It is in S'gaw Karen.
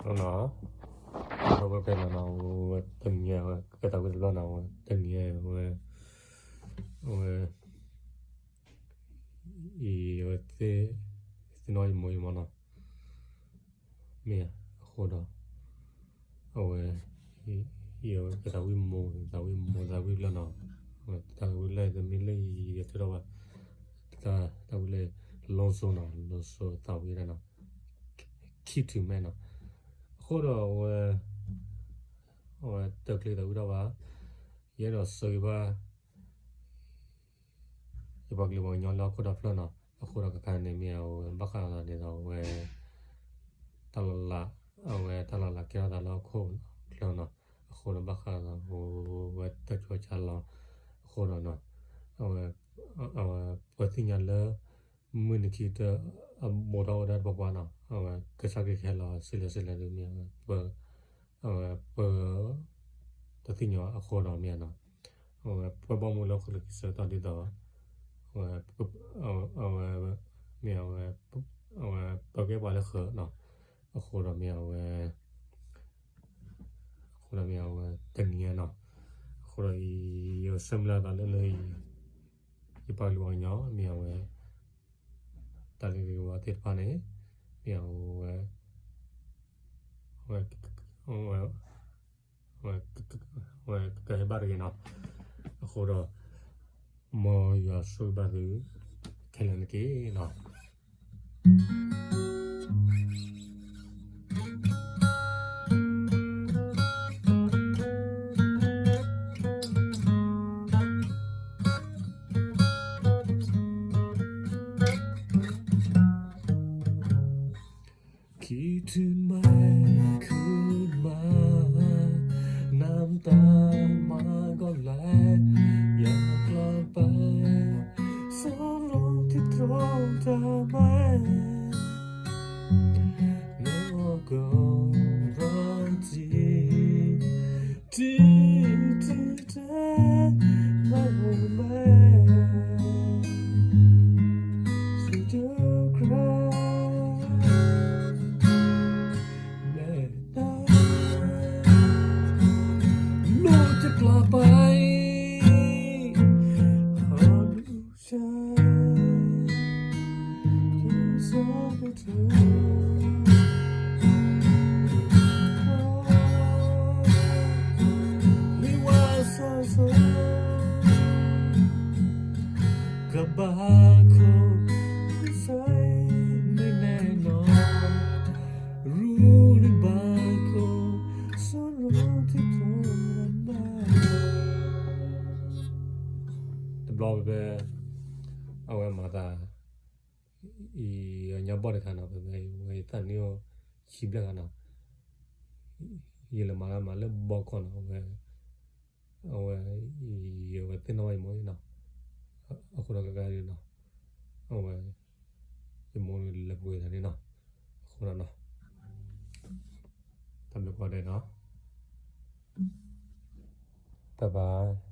နီၤ, အဝဲဖဲနီၤနီၤ အဝဲတနံၤအံၤ ကဲသးဝံၣ်တဘျီနီၤ အဝဲတနံၤအံၤ အဝဲ အဝဲ အံၤ အဝဲသ့ၣ်နီၣ်ယမိၢ်ယမီၢ်နီၤ, မ့ၢ်အဃိဒီး အဝဲ အံၤ အဝဲကဲသးဝံၣ်မိၢ် သးဝံၣ်မိၢ်သးဝံၣ်လၢနီၤ, အဝဲသးဝံၣ်လၢတမ့ၢ်လၢအံၤ ယထုးထီၣ်ဘၣ် သးဝံၣ်လၢ လိစိနီၤ လိစိသးဝံၣ်ဒၣ်နီၤ ခံထံၣ်မဲနီၤ, အဃိဒီးအဝဲ အဝဲတၢ်ချ့သးဝံၣ်ထီၣ်ဘၣ် ယအဲၣ်ဒိးဆၢဂ့ၤဘၣ် ယပှၤကလုာ်ပှၤကညီလၢဟီၣ်ခိၣ်ဒီဖျၢၣ်နီၤ, အဃိဒီးခဲခါန့ၣ်မ့ၢ်အဝဲဘၣ်ဃးဒီးန့ၣ်ဒီးအဝဲ တၢ်လီၤလး အဝဲတၢ်လီၤလးကဲထီၣ်သးလၢဟီၣ်ခိၣ်ချၢနီၤ, အဃိဒီးဘၣ်ဃးဒီး အဝဲတၢ်ကီၢ်ဆါလီၤ, အဃိဒီး အဝဲ အဝဲပှၤသ့ၣ်ညါလၢ မုၢ်နံၤခံကတၢၢ် အဘူးထီၣ်ဝဲဒၣ်တပှၤပှၤနီၤ, အဝဲကစၢ်ခရံာ်ကဟဲလီၤစ့လဲၣ်စ့လဲၣ်ဒ်မ့ၢ်အဝဲ ပ အဝဲပ တသ့ၣ်ညါအဃိဒီးမ့ၢ်နီၤ, အဝဲပှၤဘၣ်မူလၢဟီၣ်ခိၣ်ချၢကစၢ်တၢ်ဒ်သိး အဝဲ မ့ၢ်အဝဲ အဝဲပကဲပှၤလၢဃၢၤနီၤ, အဃိဒီးမ့ၢ်အဝဲ အဃိဒီးမ့ၢ်အဝဲတနံၤအံၤနီၤ, အဃိဒီးအံၤ ယဆၢမုၢ်လၢ်သးလၢလၢအံၤ ယပှၤကလုာ်ပှၤကညီမ့ၢ်အဝဲ တၢ်လၢဂ့ၤဝဲသ့ၣ်တဖၣ်န့ၣ် မ့ၢ်အဝဲ ဝဲ ဝဲ ဝဲကဟဲဘၣ်တဂ့ၤနီၤ, အဃိဒီး မ်ယွၤဆိၣ်ဂ့ၤဘၣ်သု ခဲလၢာ်န့ၣ်တက့ၢ်နီၤ. คิดถึงไหมคืนมา น้ำตามาก็ไหล อยากกลับไป สองลมที่ตรงเธอไหม แล้วก็รักจริง ที่ที่เธอไม่รู้ไหม สุดท้ายแม่ตาย ลูกจะกลับไป หาลูกชาย ที่สองเธอ ไม่ว่าสาวโสด กับบางคนนิสัยไม่แน่นอน รู้หรือบางคนสร้างเรื่องที่ทรมาน တဘျီဖဲ အဝဲမၤသး အံၤ အညီဘီၣ်တခါနီၤ ဖဲဖဲဝဲယသးနံၣ်အိၣ်ခံဘျဲၣ်ခါနီၤ ယလဲၤမၤလၢမၤလၢဘီကီၢ်နီၤ အဝဲ အဝဲ အံၤ အဝဲသ့ၣ်နီၣ်ဘၣ်ယမိၢ်နီၤ အဃိဒီးကကါဒ်နီၤ အဝဲ ယမိၢ်လဲၤပှ့ၤတၢ်န့ၣ်နီၤ အဃိဒီးနီၤ တၢ်ဘျုးကိးဂၤဒဲးနီၤ bye bye.